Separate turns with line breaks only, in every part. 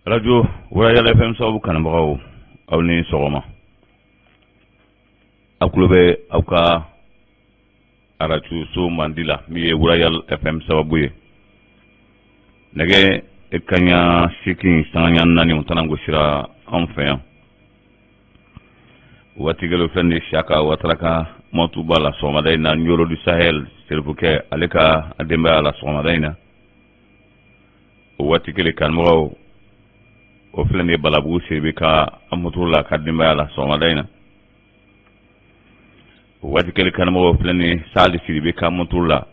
Radio Royal FM sababu kanubagaw, aw ni sɔgɔma. Aw tulo bɛ aw ka arajo so mandi la min ye Royal FM sababu ye. Nɛgɛ kaɲa 8 sanga 4 o tana gosira anw fɛ yan. Waati kelen fɛn ni Siyaka Watara ka mɔtu b'a la sɔgɔmada in na. Ɲoro du Sahel serifukɛ, ale ka denbaya la sɔgɔmada in na. O waati kelen, kanubagaw, o filɛ nin ye Balabugu Sidibe ka moto la ka denbaya la sɔgɔmada in na. O waati kelen, kanubagaw, filɛ nin ye Sali Sidibe ka moto la.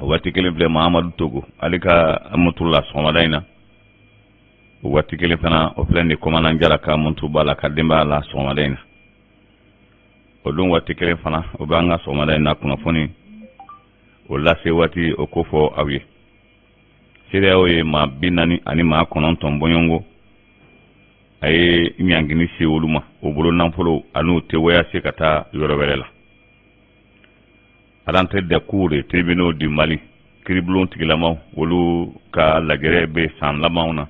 O waati kelen filɛ Mahamadu Togo, ale ka moto la sɔgɔmada in na. O waati kelen fana, o filɛ nin ye Kɔmanan Jara ka moto b'a la ka denbaya la sɔgɔmada in na. O don waati kelen fana, o bɛ an ka sɔgɔmada in na kunnafoni o lase waati o ko fɔ aw ye. CEDEAO ye maa 49 bɔɲɔgɔnko a ye ɲangini se olu ma, o bolo nafolo an'u tɛ voyage ka taa yɔrɔ wɛrɛ la. Rentrée des cours et tribunaux du Mali, kiribulon tigilamaw olu ka lajɛrɛ bɛ san labanw na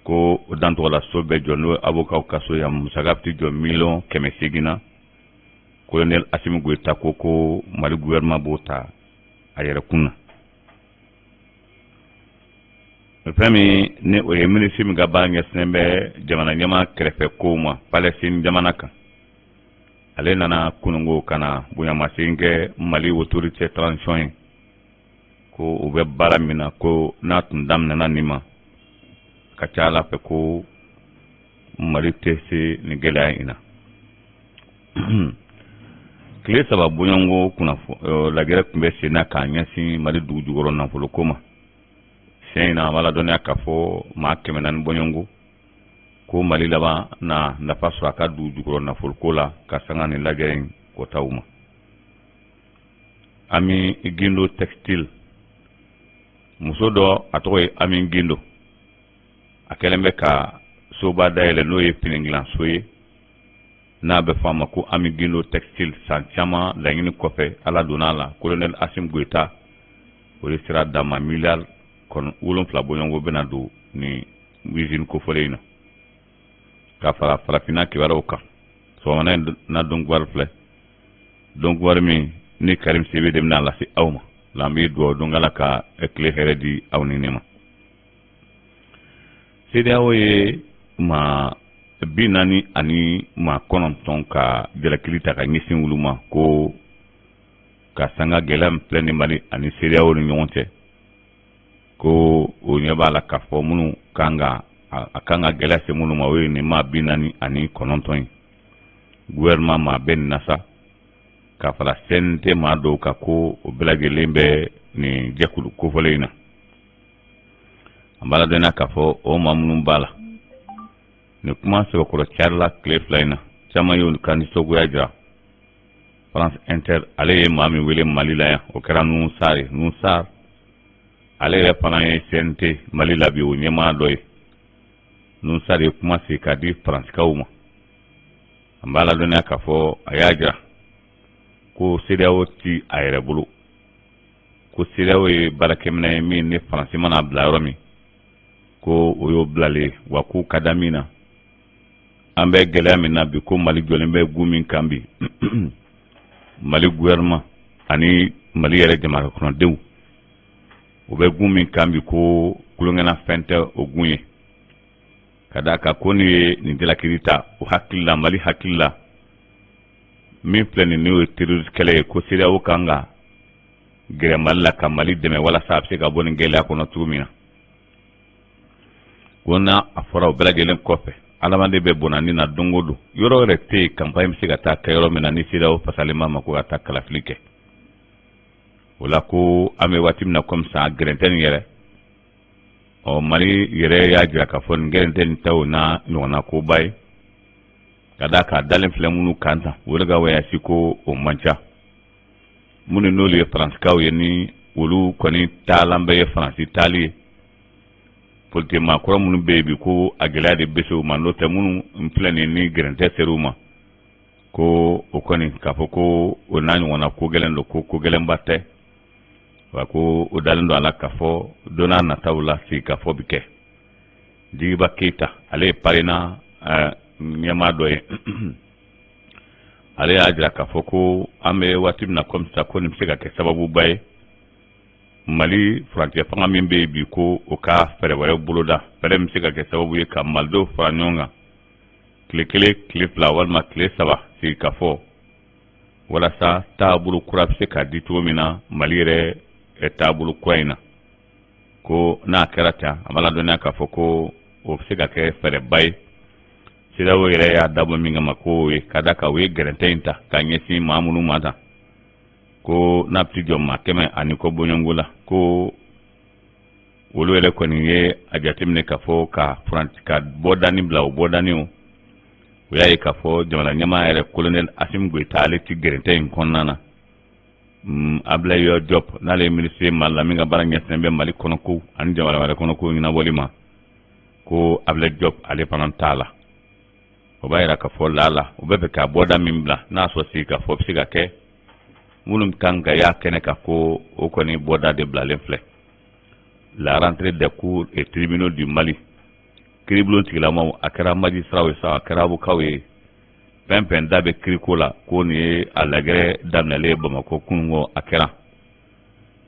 ko o dantɔgɔla so bɛ jɔ, n'o ye avocat ka so yan, musaka bɛ jɔ miliyɔn 800 na. Colonel Assimi Goïta ko Mali gouvernement b'o ta a yɛrɛ kun na. Fɛn min ni o ye minisiri min ka baara ɲɛsinnen bɛ jamana ɲɛmaa kɛrɛfɛ kow ma Palestine jamana kan, ale nana kununko ka na bonyamasegin kɛ Mali autorité transition ye, ko u bɛ baara min na, ko n'a tun daminɛna nin ma ka ca ala fɛ ko Mali tɛ se nin gɛlɛya in na. Tile 3 bɔɲɔgɔnko kunnafoni lajɛrɛ tun bɛ sen na k'a ɲɛsin Mali dugu jukɔrɔ nafoloko ma. Siɲɛ in na, an b'a ladɔnniya k'a fɔ maa 400 bɔɲɔgɔnko ko Mali laban na nafa sɔrɔ a ka dugu jukɔrɔ nafoloko la ka sanga nin lajɛ in kɔtaw ma. Ami Gindo Textile, muso dɔ, a tɔgɔ ye Ami Gindo, a kɛlen bɛ ka soba dayɛlɛ, n'o ye fini dilanso ye n'a bɛ fɔ a ma ko Ami Gindo Textile. San caman laɲini kɔfɛ, ala donna a la, colonel Assimi Goïta o ye sira d'a ma. Miliyari 7 bɔɲɔgɔnko bɛna don nin usine kofɔlen in na. Ka fara farafinna kibaruyaw kan sɔgɔmada in na, donkibaru filɛ, donkibaru min ni Karim Sidibe de bɛna lase aw ma la. An bɛ dugawu don k'Ala ka tile hɛrɛ di aw ni ne ma. CEDEAO ye maa 49 ka jalakili ta ka ɲɛsin olu ma, ko ka sanga gɛlɛya min filɛ ni Mali ani CEDEAO ni ɲɔgɔn cɛ, ko o ɲɛ b'a la k'a fɔ minnu kan ka a kan ka gɛlɛya se minnu ma, o ye nin maa 49 ye. Gouvernement maa bɛ nin na sa, ka fara CNT maa dɔw kan, ko o bɛɛ lajɛlen bɛ nin jɛkulu kofɔlen in na. An b'a ladɔnniya k'a fɔ o maa minnu b'a la, nin kuma sɛbɛkɔrɔ carila tile 2 in na, caman y'olu ka nisɔngoya jira. France Inter, ale ye maa min wele Mali la yan, o kɛra Nouhoum Sarr ye. Nouhoum Sarr, ale yɛrɛ fana ye CNT Mali la bi, o ɲɛmaa dɔ ye. Nouhoum Sarr ye kuma se k'a di Faransikaw ma. An b'a ladɔnniya k'a fɔ a y'a jira ko CEDEAO ti a yɛrɛ bolo, ko CEDEAO ye baarakɛminɛ ye min ni Faransi mana bila yɔrɔ min, ko o y'o bilalen wa, k'u ka da min na. An bɛ gɛlɛya min na bi, ko Mali jɔlen bɛ gun min kan bi, Mali gouvernement ani Mali yɛrɛ jamana kɔnɔdenw, o bɛ gun min kan bi, ko tulonkɛna fɛn tɛ o gun ye, ka d'a kan ko n'u ye nin jalakili ta, o hakili la, Mali hakili la, min filɛ nin, n'o ye terroriste kɛlɛ ye, ko CEDEAO kan ka gɛrɛ Mali la ka Mali dɛmɛ walasa a bɛ se ka bɔ nin gɛlɛya kɔnɔ cogo min na. Ko n'a a fɔra o bɛɛ lajɛlen kɔfɛ, adamaden bɛ bɔnani na don o don, yɔrɔ yɛrɛ tɛ yen campagne bɛ se ka taa kɛ yɔrɔ min na ni CEDEAO fasalen b'a ma ko ka taa kalafili kɛ o la. Ko an bɛ waati min na komi sisan, gɛrɛntɛ nin yɛrɛ, ɔ Mali yɛrɛ y'a jira k'a fɔ nin gɛrɛntɛ nin ta o n'a ɲɔgɔnna koba ye, ka d'a kan dalen filɛ minnu kan tan, o de ka voyage ko o man ca. Minnu n'olu ye Faransikaw ye, ni olu kɔni taalan bɛɛ ye Faransi taali ye, politique maakɔrɔ minnu bɛ yen bi, ko a gɛlɛya de bɛ se u ma. N'o tɛ, minnu filɛ nin ni gɛrɛntɛ ser'u ma, ko o kɔni k'a fɔ ko o n'a ɲɔgɔnna ko gɛlɛn don, ko ko gɛlɛnba tɛ. Wa ko o dalen don a la k'a fɔ don n'a nataw la sigikafɔ bɛ kɛ. Jigiba Keyita, ale ye PARENA ɲɛmaa dɔ ye, ale y'a jira k'a fɔ ko an bɛ waati min na komi sisan, ko nin bɛ se ka kɛ sababuba ye Mali furancɛ fanga min bɛ yen bi, ko o ka fɛɛrɛ wɛrɛ boloda, fɛɛrɛ min bɛ se ka kɛ sababu ye ka malidenw fara ɲɔgɔn kan tile 1, tile 2 walima tile 3 sigikafɔ, walasa taabolo kura bɛ se ka di cogo min na Mali yɛrɛ taabolo kura in na. Ko n'a kɛra ten, a b'a ladɔnniya k'a fɔ ko o bɛ se ka kɛ fɛɛrɛba ye CEDEAO yɛrɛ y'a dabɔ min kama, ko ye ka da kan u ye gɛrɛntɛ in ta ka ɲɛsin maa minnu ma tan, ko n'a bɛ jɔ maa 100 ani kɔ bɔɲɔgɔnko la, ko olu yɛrɛ kɔni ye a jateminɛ k'a fɔ ka ka bɔdani bila. O bɔdani, o u y'a ye k'a fɔ jamana ɲɛmaa yɛrɛ, colonel Assimi Goïta, ale ti gɛrɛntɛ in kɔnɔna na. Ablaye Diop, n'ale ye minisiri ye Mali la min ka baara ɲɛsinnen bɛ Mali kɔnɔko ani jamana wɛrɛ kɔnɔko ɲɛnabɔli ma, ko Ablaye Diop ale fana t'a la. O b'a yira k'a fɔ laala u bɛ fɛ ka bɔda min bila, n'a sɔrɔ sigikafɔ bɛ se ka kɛ, minnu kan ka y'a kɛnɛ kan, ko o kɔni bɔda de bilalen filɛ. La rentrée des cours et tribunaux du Mali, kiiribulon tigilamaw, a kɛra magistrats ye sa, a kɛra avocats ye, fɛn fɛn da bɛ kiriko la, ko nin ye a lajɛrɛ daminɛlen ye Bamakɔ kununko. A kɛra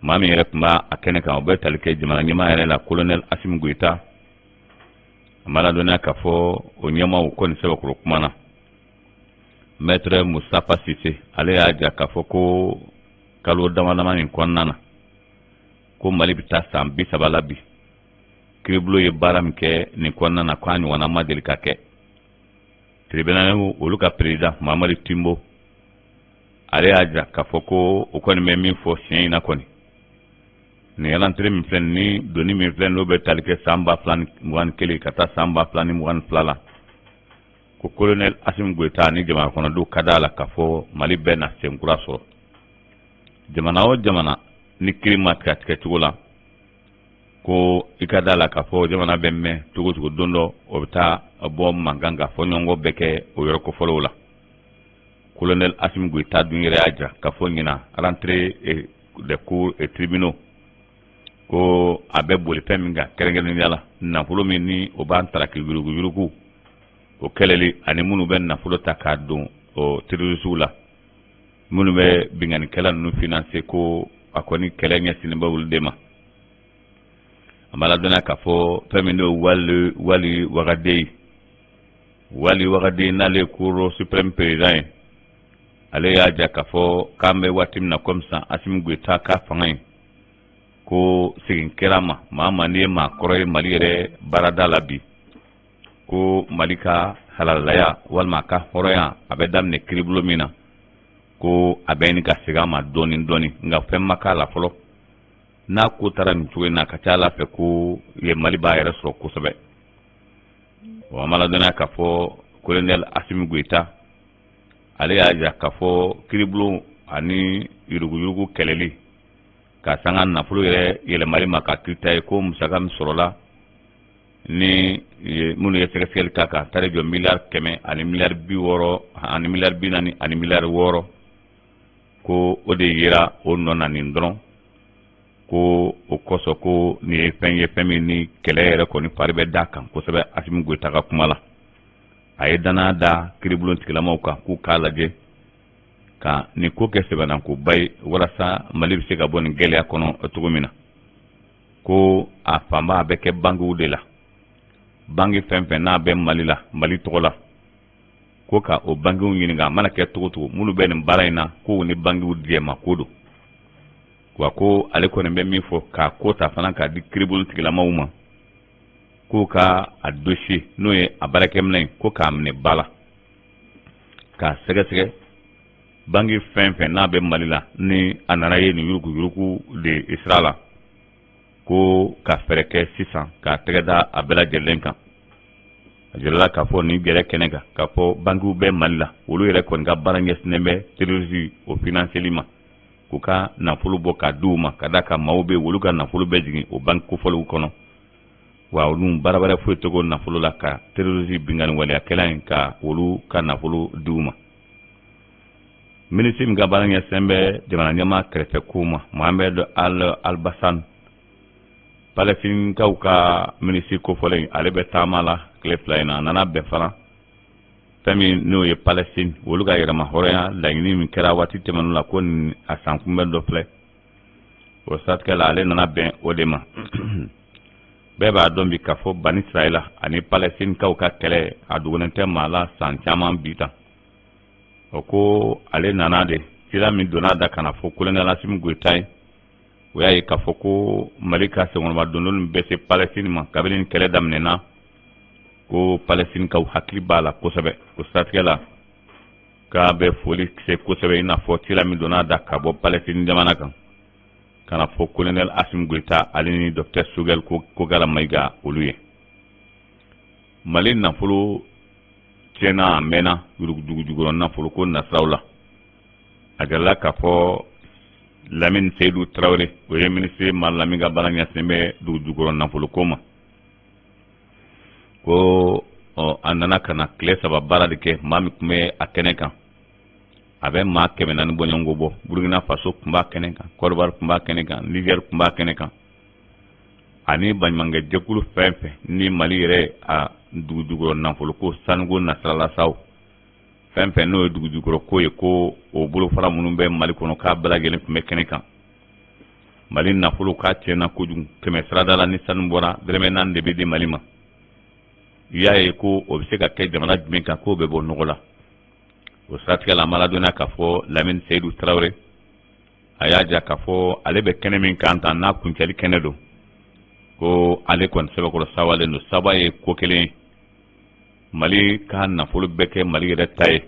maa min yɛrɛ tun b'a a kɛnɛ kan, o bɛ tali kɛ jamana ɲɛmaa yɛrɛ la, colonel Assimi Goïta. A ma ladɔnniya k'a fɔ o ɲɛmaaw kɔni sɛbɛkɔrɔ kuma na. Maître Moustapha Cissé, ale y'a jira k'a fɔ ko kalo dama dama nin kɔnɔna na, ko Mali bɛ taa san 30 la bi, kiiribulon ye baara min kɛ nin kɔnɔna na, k'a ɲɔgɔnna ma deli ka kɛ. Tribunal olu ka président Mamadi Timbo, ale y'a jira k'a fɔ ko o kɔni bɛ min fɔ siɲɛ in na kɔni, nin rentrée min filɛ, ni doni min filɛ, n'o bɛ tali kɛ san 2021 ka taa san 2022 la, ko colonel Assimi Goïta ni jamana kɔnɔdenw ka d'a la k'a fɔ Mali bɛɛ na senkura sɔrɔ. Jamana o jamana ni kiri ma tigɛ tigɛ cogo la, ko i ka da la k'a fɔ jamana bɛ mɛn cogo cogo, don dɔ o bɛ taa bɔ mankan kan, fɔ ɲɔgɔnkɔ bɛ kɛ o yɔrɔ kofɔlenw la. Colonel Assimi Goïta dun yɛrɛ y'a jira k'a fɔ ɲinan rentrée des cours et tribunaux, ko a bɛ boli fɛn min kan, kɛrɛnkɛrɛnnenya la nafolo min ni o b'an taraki yuruguyurugu, o kɛlɛli, ani minnu bɛ nafolo ta k'a don o terroristew la, minnu bɛ binkannikɛla ninnu financer, ko a kɔni kɛlɛ ɲɛsinnen bɛ olu de ma. A ma ladɔnniya k'a fɔ fɛn min n'o wali wali wagaden wali wagaden, n'ale ye cour suprême président ye, ale y'a jira k'a fɔ k'an bɛ waati min na komi sisan, Assimi Goïta ka fanga in, ko segin kɛra ma maa ma n'i ye maa kɔrɔ ye Mali yɛrɛ baarada la bi, ko Mali ka halalaya walima a ka hɔrɔnya a bɛ daminɛ kiiribulon min na, ko a bɛ ɲini ka segin a ma dɔɔni dɔɔni, nka fɛn ma k'a la fɔlɔ. N'a ko taara nin cogo in na, a ka ca ala fɛ ko ye Mali b'a yɛrɛ sɔrɔ kosɛbɛ. Wa ma ladɔnniya k'a fɔ colonel Assimi Goïta, ale y'a jira k'a fɔ kiiribulon ani yuruguyurugu kɛlɛli ka sanga nafolo yɛrɛ yɛlɛmali ma ka kirita ye, ko musaka min sɔrɔla ni minnu ye sɛgɛsɛgɛli k'a kan, taara jɔ miliyari 100 ani miliyari 60 ani miliyari 40 ani miliyari 6, ko o de yera o nɔ na nin dɔrɔn. Ko o kosɔn, ko nin ye fɛn ye, fɛn min ni kɛlɛ yɛrɛ kɔni fari bɛ da kan kosɛbɛ. Assimi Goïta ka kuma la, a ye danaya da kiiribulon tigilamaw kan k'u k'a lajɛ ka nin ko kɛ sɛbɛnnakoba ye, walasa Mali bɛ se ka bɔ nin gɛlɛya kɔnɔ cogo min na. Ko a fanba a bɛ kɛ bankiw de la, banki fɛn fɛn n'a bɛ Mali la, Mali tɔgɔ la, ko ka o bankiw ɲininka, a mana kɛ cogo cogo, minnu bɛ nin baara in na, k'u ni bankiw jɛma ko don. Wa ko ale kɔni bɛ min fɔ, k'a ko ta fana k'a di kiiribulon tigilamaw ma, k'u ka a dossier, n'o ye a baarakɛminɛ ye, ko k'a minɛ ba la k'a sɛgɛsɛgɛ, banki fɛn fɛn n'a bɛ Mali la ni a nana ye nin yuruguyurugu de sira la, ko ka fɛɛrɛ kɛ sisan k'a tɛgɛ da a bɛɛ lajɛlen kan. A jirala k'a fɔ nin gɛrɛ kɛnɛ kan k'a fɔ bankiw bɛ Mali la, olu yɛrɛ kɔni ka baara ɲɛsinnen bɛ terrorisme o financeli ma, k'u ka nafolo bɔ k'a di u ma, ka d'a kan maaw bɛ olu ka nafolo bɛ jigin o banki kofɔlenw kɔnɔ, wa olu baara wɛrɛ foyi tɛ k'o nafolo la ka terrorisme binkanni waleyakɛla in ka olu ka nafolo di u ma. Minisiri min ka baara ɲɛsinnen bɛ jamana ɲɛmaa kɛrɛfɛ kow ma, Mohamed Al Albasan, Palɛstinikaw ka minisiri kofɔlen, ale bɛ taama la tile 2 in na. A nana bɛn fana fɛn min n'o ye Palestine olu ka yɛrɛma hɔrɔnya laɲini min kɛra waati tɛmɛnen la, ko nin a san kunbɛn dɔ filɛ. O siratigɛ la, ale nana bɛn o de ma. Bɛɛ b'a dɔn bi k'a fɔ Bani Israɛla ani Palestinikaw ka kɛlɛ, a dogolen tɛ maa la san caman bi tan. O ko ale nana de cila min donna da ka na fɔ kolonɛli Asimi Goyita ye, o y'a ye k'a fɔ ko Mali ka senkɔrɔma dondoni bɛ se Palestine ma kabini ni kɛlɛ daminɛna, ko Palestinikaw hakili b'a la kosɛbɛ. O siratigɛ la, k'a bɛ foli se kosɛbɛ, i n'a fɔ cila min donna da ka bɔ Palestine jamana kan ka na fɔ kolonɛli Asimi Goyita, ale ni docteur Sogɛl Kokala Mayiga, olu ye. Mali nafolo tiɲɛna a mɛnna dugujukɔrɔ nafolo ko nasiraw la. A jirala k'a fɔ Lamini Seyidu Tarawele, o ye minisiri Mali la min ka baara ɲɛsinnen bɛ dugujukɔrɔ nafolo ko ma, ko a nana ka na tile 3 baara de kɛ. Maa min tun bɛ a kɛnɛ kan, a bɛ maa 400 bɔɲɔgɔnko bɔ. Burukina Faso tun b'a kɛnɛ kan, Kɔdiwari tun b'a kɛnɛ kan, Nizɛri tun b'a kɛnɛ kan, ani baɲumankɛ jɛkulu fɛn fɛn ni Mali yɛrɛ a dugujukɔrɔ nafolo ko sanuko nasirala saw fɛn fɛn n'o ye dugujukɔrɔ ko ye, ko o bolofara minnu bɛ Mali kɔnɔ, k'a bɛɛ lajɛlen tun bɛ kɛnɛ kan. Mali nafolo k'a tiɲɛna kojugu. 100 sirada la, ni sanu bɔra, dɛrɛmɛ 4 de bɛ di Mali ma. I y'a ye ko o bɛ se ka kɛ jamana jumɛn kan k'o bɛ bɔ nɔgɔ la? O siratigɛ la, an b'a ladɔnniya k'a fɔ Lamini Seyidu Tarawele, a y'a jira k'a fɔ ale bɛ kɛnɛ min kan tan n'a kuncɛli kɛnɛ don, ko ale kɔni sɛbɛkɔrɔ sawalen don. Saba ye ko kelen ye, Mali ka nafolo bɛɛ kɛ Mali yɛrɛ ta ye.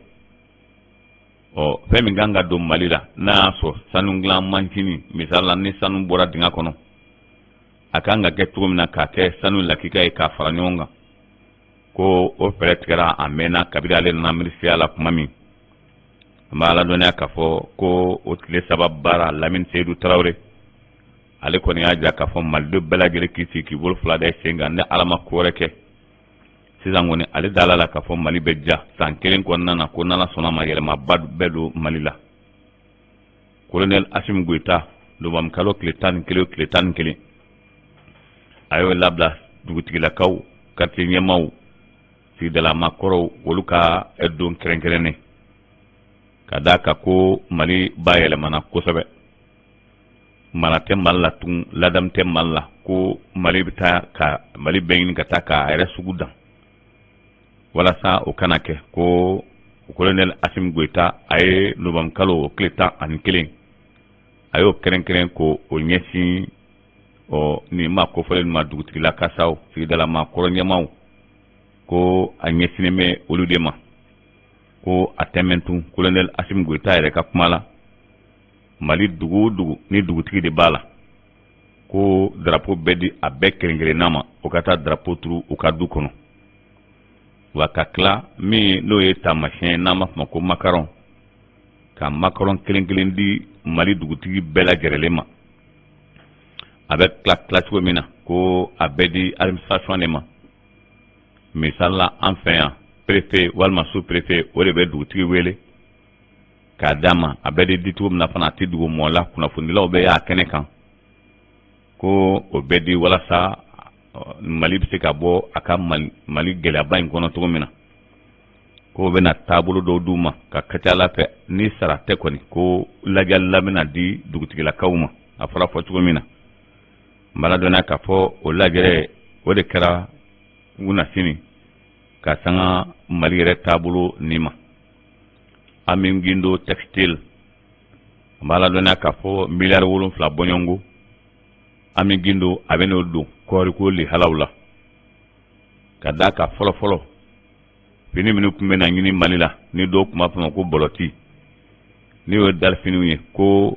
Ɔ fɛn min kan ka don Mali la, n'a y'a sɔrɔ sanu dilan mansini, misali la, ni sanu bɔra dingɛ kɔnɔ, a kan ka kɛ cogo min na k'a kɛ sanu lakika ye k'a fara ɲɔgɔn kan, ko o fɛɛrɛ tigɛra a mɛnna kabini ale nana minisiriya la tuma min. An b'a ladɔnniya k'a fɔ ko o tile 3 baara, Lamini Seyidu Tarawele, ale kɔni y'a jira k'a fɔ maliden bɛɛ lajɛlen k'i sigi k'i bolo fila da i sen kan. Ni Ala ma ko wɛrɛ kɛ, sisan kɔni ale dala la k'a fɔ Mali bɛ ja san kelen kɔnɔna na, ko n'Ala sɔnna ma, yɛlɛmaba bɛɛ don Mali la. Kolonɛli Asimi Goyita, nowanburukalo tile 11, tile 11, a y'o labila dugutigilakaw, quartier ɲɛmaaw, sigidala maakɔrɔw, olu ka don kɛrɛnkɛrɛnnen ka d'a kan ko Mali bayɛlɛmana kosɛbɛ. Mara tɛ Mali la tugun, ladamu tɛ Mali la, ko Mali bɛ taa ka Mali bɛɛ ɲini ka taa k'a yɛrɛ sugu dan. Walasa o kana kɛ, ko kolonɛli Asimi Goyita, a ye nowanburukalo o tile 11, a y'o kɛrɛnkɛrɛn ko o ɲɛsin ɔ nin maa kofɔlen ma, dugutigila kasaw, sigidala maakɔrɔ ɲɛmaaw, ko a ɲɛsinnen bɛ olu de ma, ko a tɛ mɛn tun. Kolonɛli Asimi Goyita yɛrɛ ka kuma la, Mali dugu o dugu ni dugutigi de b'a la, ko darapo bɛ di a bɛɛ kelen kelenna ma, o ka taa darapo turu u ka du kɔnɔ. Wa ka tila min n'o ye taamasiyɛn n'an b'a fɔ ma ko makaron, ka makaron kelen kelen di Mali dugutigi bɛɛ lajɛlen ma. A bɛ tila tila cogo min na, ko a bɛ di administration de ma. Misali la, an fɛ yan, préfet walima sous préfet, o de bɛ dugutigi wele k'a d'a ma. A bɛ di di cogo min na fana, a tɛ dogo mɔgɔ la, kunnafonidilaw bɛ y'a kɛnɛ kan, ko o bɛ di walasa Mali bɛ se ka bɔ a ka Mali gɛlɛyaba in kɔnɔ cogo min na, ko bɛna taabolo dɔw d'u ma ka ka ca Ala fɛ, ni sara tɛ kɔni, ko lajɛlila bɛna di dugutigilakaw ma. A fɔra fɔ cogo min na, n b'a ladɔnniya k'a fɔ o lajɛrɛ o de kɛra kunasini ka sanga Mali yɛrɛ taabolo nin ma. Ami Gindo Textile, an b'a ladɔnniya k'a fɔ miliyari 7 bɔɲɔgɔnko, Ami Gindo a bɛ n'o don kɔɔriko lihalaw la, ka d'a kan fɔlɔfɔlɔ fini minnu tun bɛ na ɲini Mali la, ni dɔw tun b'a fɔ ma ko bɔlɔti, n'o ye dalifiniw ye, ko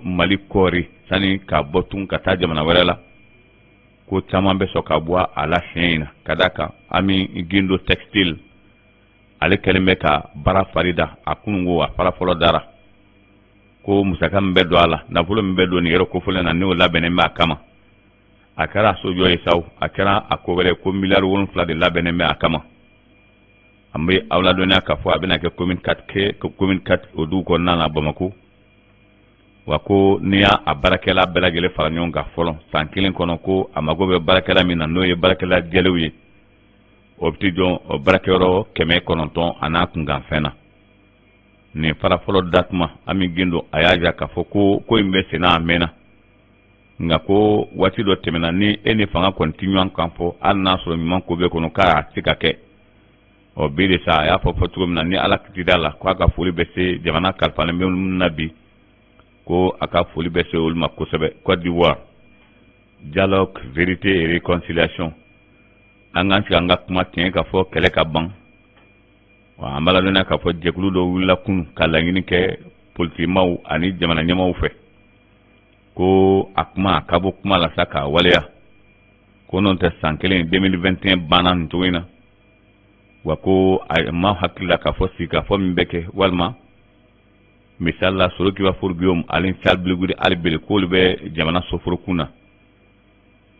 Mali kɔɔri sani ka bɔ tun ka taa jamana wɛrɛ la, ko caman bɛ sɔn ka bɔ a la siɲɛ in na, ka d'a kan Ami Gindo Textile ale kɛlen bɛ ka baara fari da a kununko. A fara fɔlɔ dara ko musaka min bɛ don a la, nafolo min bɛ don nin yɔrɔ kofɔlen na, n'o labɛnnen bɛ a kama, a kɛra a sojɔ ye sa, a kɛra a ko wɛrɛ, ko miliyari 7 de labɛnnen bɛ a kama. An bɛ aw ladɔnniya k'a fɔ a bɛna kɛ commune 4 kɛ commune 4 o dugu kɔnɔna na Bamakɔ. Wa ko n'i y'a baarakɛla bɛɛ lajɛlen fara ɲɔgɔn kan fɔlɔ san kelen kɔnɔ, ko a mago bɛ baarakɛla min na, n'o ye baarakɛla jɛlenw ye, o bɛ t'i jɔ baarakɛyɔrɔ 900 a n'a kunkanfɛn na. Nin fara fɔlɔ datuma, Ami Gindo a y'a jira k'a fɔ ko ko in bɛ senna a mɛnna, nka ko waati dɔ tɛmɛna ni e ni fanga kɔni tɛ ɲɔgɔn kan fɔ, hali n'a sɔrɔ ɲuman ko bɛ kɔnɔ, k'a tɛ se ka kɛ. Ɔ bi de sa, a y'a fɔ cogo min na, ni Ala kitira la, ko a ka foli bɛ se jamana kalifalen bɛ minnu na bi, ko a ka foli bɛ se olu ma kosɛbɛ. Côte d'Ivoire, dialogue, vérité et réconciliation. An k'an sigi an ka kuma tiɲɛ ka fɔ, kɛlɛ ka ban. Wa an b'a ladɔnniya k'a fɔ jɛkulu dɔ wulila kunun ka laɲini kɛ politikimaw ani jamana ɲɛmaaw fɛ, ko a kuma a ka bɔ kuma la sa k'a waleya, ko n'o tɛ san kelen 2021 banna nin cogo in na. Wa ko a ma hakili la k'a fɔ sigikafɔ min bɛ kɛ, walima misali la Soro Kibafour Guillaume ani Charles Blé Goudé Albéli, k'olu bɛ jamana soforokun na.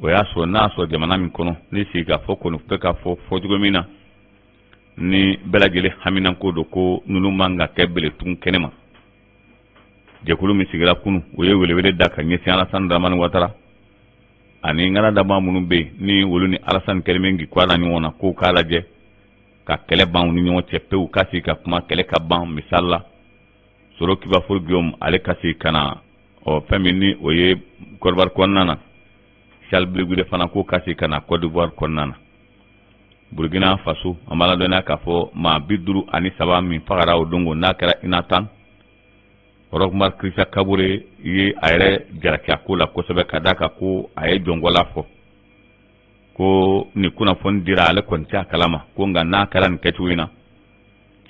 O y'a sɔrɔ n'a sɔrɔ jamana min kɔnɔ ni sigikafɔ kɔni bɛ ka fɔ fɔcogo min na, ni bɛɛ lajɛlen haminanko don, ko ninnu man ka kɛ bele tugun kɛnɛ ma. Jɛkulu min sigira kunun, o ye welewele da ka ɲɛsin Alassane Dramane Ouattara ani ŋanadama minnu bɛ yen ni olu ni Alassane kɛlen bɛ k'i kɔ da ɲɔgɔn na, k'u k'a lajɛ ka kɛlɛ ban u ni ɲɔgɔn cɛ pewu, ka sigi ka kuma, kɛlɛ ka ban. Misali la, Soro Kibafour Guillaume ale ka sigi ka na ɔ fɛn min ni o ye Côte d'Ivoire kɔnɔna na, Charles Blé Goudé fana k'o ka sigi ka na Côte d'Ivoire kɔnɔna na. Burkina Faso, an b'a ladɔnniya k'a fɔ maa 53 min fagara o don, n'a kɛra Inatan, Roch Marc Christian Kaboré ye a yɛrɛ jalaki a ko la kosɛbɛ, ka d'a kan ko a ye jɔnkɔla fɔ ko nin kunnafoni dira, ale kɔni tɛ a kalama, ko nka n'a kɛra nin kɛcogo in na,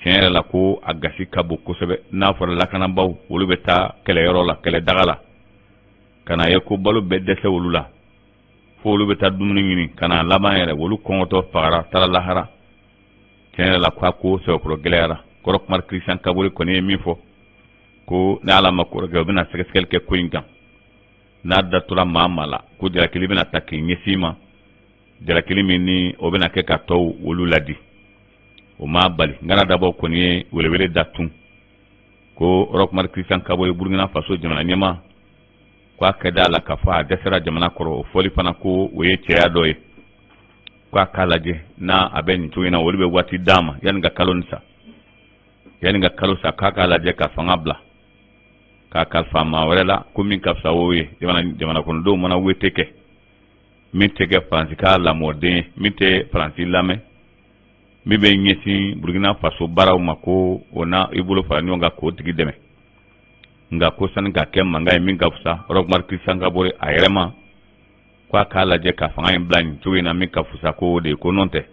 tiɲɛ yɛrɛ la, ko a gasi ka bon kosɛbɛ. N'a fɔra lakanabaaw olu bɛ taa kɛlɛyɔrɔ la, kɛlɛdaga la, ka na ye ko balo bɛ dɛsɛ olu la, fo olu bɛ taa dumuni ɲini ka na laban yɛrɛ olu kɔngɔtɔ fagara taara lahara, tiɲɛ yɛrɛ la, ko a ko sɛbɛkɔrɔ gɛlɛyara. Roch Marc Christian Kaboré kɔni ye min fɔ, ko ni Ala ma kɔrɔ kɛ, u bɛna sɛgɛsɛgɛli kɛ ko in kan. N'a datora maa maa la, ko jalakili bɛna ta k'i ɲɛsin ma, jalakili min ni o bɛna kɛ ka tɔw olu ladi. O m'a bali, ŋanadabaw kɔni ye welewele da tun ko Roch Marc Christian Kaboré, Burkina Faso jamana ɲɛmaa, ko a kɛ da la k'a fɔ a dɛsɛra jamana kɔrɔ. O fɔli fana, ko o ye cɛya dɔ ye, ko a k'a lajɛ n'a a bɛ nin cogo in na, olu bɛ waati d'a ma yanni ka kalo nin sa, yanni ka kalo sa, k'a k'a lajɛ ka fanga bila k'a kalifa maa wɛrɛ la, ko min ka fisa o ye. Jamana kɔnɔdenw mana wete kɛ, min tɛ kɛ Faransi ka lamɔden ye, min tɛ Faransi lamɛn, min bɛ ɲɛsin Burukina Faso baaraw ma, ko o na i bolo fara ɲɔgɔn kan k'o tigi dɛmɛ. Nka ko sani ka kɛ mankan ye, min ka fisa, Roch Marc Christian Kaboré a yɛrɛ ma, ko a k'a lajɛ ka fanga in bila nin cogo in na, min ka fisa, ko o de ye, ko n'o tɛ,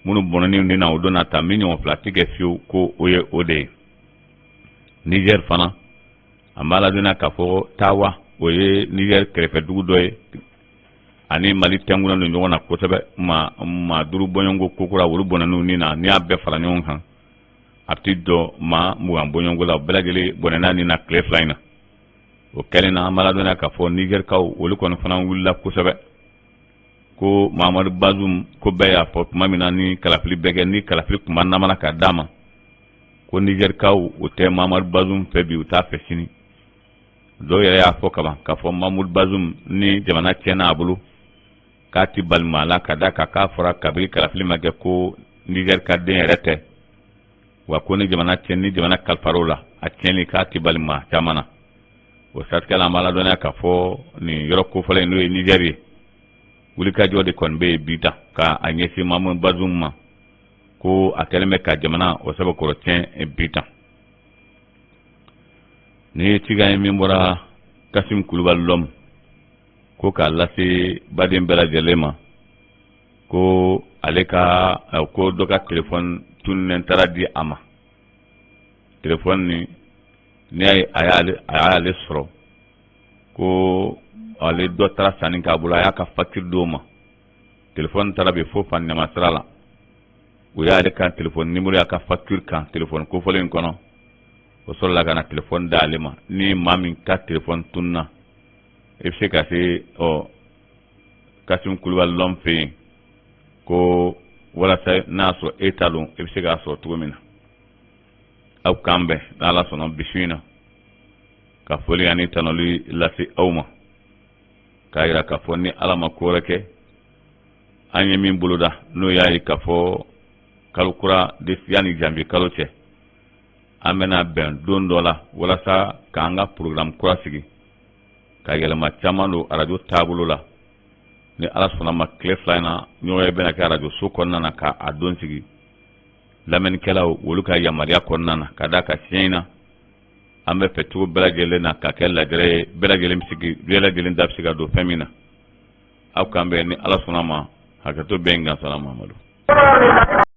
minnu bɔnɛni ni na o donna ta min ɲɔgɔn fila tɛ kɛ fiyewu, ko o ye o de ye. Niger fana, an b'a ladɔnniya k'a fɔ Tawa, o ye Niger kɛrɛfɛ dugu dɔ ye ani Mali tɛnkunnen don ɲɔgɔn na kosɛbɛ. Maa 5 bɔɲɔgɔnko kokura, olu bɔnɛn'u ni na. N'i y'a bɛɛ fara ɲɔgɔn kan, a bɛ t'i jɔ maa 20 bɔɲɔgɔnko la. O bɛɛ lajɛlen bɔnɛna ni na tile 2 in na. O kɛlen na, an b'a ladɔnniya k'a fɔ Nizɛrikaw olu kɔni fana wulila kosɛbɛ, ko Mahamadu Bazum, ko bɛɛ y'a fɔ tuma min na ni kalafili bɛ kɛ, ni kalafili tun ma namara ka d'a ma, ko Nizɛrikaw o tɛ Mahamadu Bazum fɛ bi, u t'a fɛ sini. Dɔw yɛrɛ y'a fɔ kaban k'a fɔ Mahamadu Bazum ni jamana tiɲɛna a bolo, k'a ti bali maa la, ka d'a kan k'a fɔra kabini kalafili ma kɛ ko Nizɛri ka den yɛrɛ tɛ. Wa ko ni jamana tiɲɛ, ni jamana kalifar'o la, a tiɲɛni k'a ti bali maa caman na. O siratigɛ la, an b'a ladɔnniya k'a fɔ nin yɔrɔ kofɔlen in, n'o ye Nizɛri ye, wulikajɔ de kɔni bɛ yen bi tan ka a ɲɛsin Mahamadu Bazum ma, ko a kɛlen bɛ ka jamana o sɛbɛkɔrɔ tiɲɛ bi tan. Ni ye cikan ye min bɔra Kasim Kulubali lɔmu, ko k'a lase baden bɛɛ lajɛlen ma, ko ale ka ko dɔ ka telefɔni tununnen taara di a ma. Telefɔni nin, ni a y'ale sɔrɔ, ko ale dɔ taara sanni k'a bolo, a y'a ka facture d'o ma. Telefɔni taara bi fo Faniɲama sira la, o y'ale ka telefɔni numéro y'a ka facture kan telefɔni kofɔlen in kɔnɔ. O sɔrɔla ka na telefɔni d'ale ma. Ni maa min ka telefɔni tununna, i bɛ se ka se ɔ Kasim Kulubali lɔm fɛ yen, ko Walasa n'a y'a sɔrɔ e ta don, e bɛ se k'a sɔrɔ cogo min na. Aw k'an bɛn n'Ala sɔnna bi su in na, ka foli ani tanuli lase aw ma, k'a yira k'a fɔ ni Ala ma ko wɛrɛ kɛ, an ye min boloda, n'o y'a ye k'a fɔ kalo kura yanni janvier kalo cɛ, an bɛna bɛn don dɔ la walasa k'an ka programme kura sigi, ka yɛlɛma caman don arajo taabolo la. Ni Ala sɔnna ma, tile 2 in na, ɲɔgɔn ye bɛna kɛ arajo so kɔnɔna na k'a don sigi lamɛnnikɛlaw olu ka yamaruya kɔnɔna na, ka d'a kan siɲɛ in na, an bɛ fɛ cogo bɛɛ lajɛlen na ka kɛ lajɛrɛ ye, bɛɛ lajɛlen bɛ sigi, bɛɛ lajɛlen da bɛ se ka don fɛn min na. Aw k'an bɛn ni Ala sɔnna ma. Hakɛto bɛ yen. Gansala Mamadu.